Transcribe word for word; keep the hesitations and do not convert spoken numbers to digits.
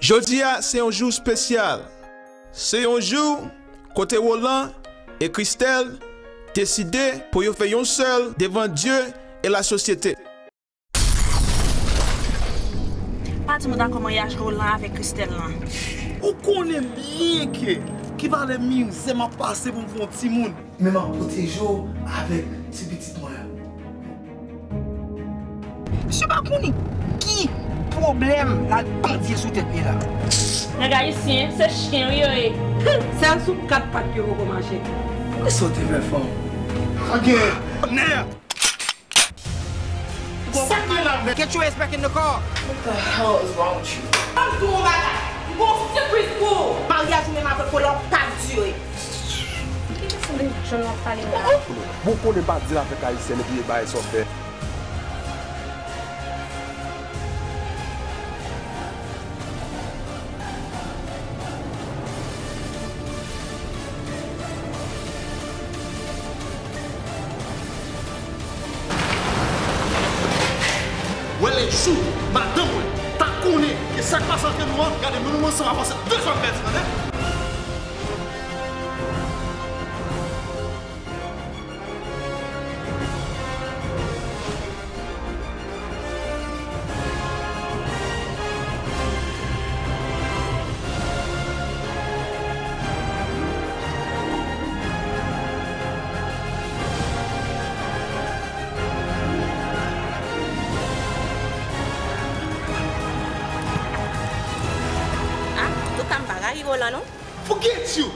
Jodi a se yon jou espesyal. Se yon jou kote Roland e Christelle deside pou yo fè yon sèl devan Dye e lasosyete. Pa di m w dakò maryaj Roland avèk Christelle lan. Ou konnen byen ke ki valè mizè m ap pase pou m fè yon timoun. Men m ap pwoteje w avèk ti pitit mwen an. Misye pa konnen ki pwoblèm l al pandye sou tèt li la. Nèg ayisyen, se chen wi yo ye. Sèl sou kat pat yo poko mache. Poukisa w te fè fanm? Ou gen nè? Sa ki la? Get your ass back in the car. What the hell is wrong with you? Fòk m di w yon bagay. M gon sipriz pou ou. Maryaj ou menm avèk Roland p ap dire. Kisa sanble jan w ap pale la? Bon, konnen pa di l avèk ayisyen epi e bagay sa w fè. Wè lejou madanm mwen ta konnen ke sa k pase antre nou an, gade nou menm ansanm avanse de zòn pèdi nan nèt. Ah, antouka m pa rayi Roland non. Forget you!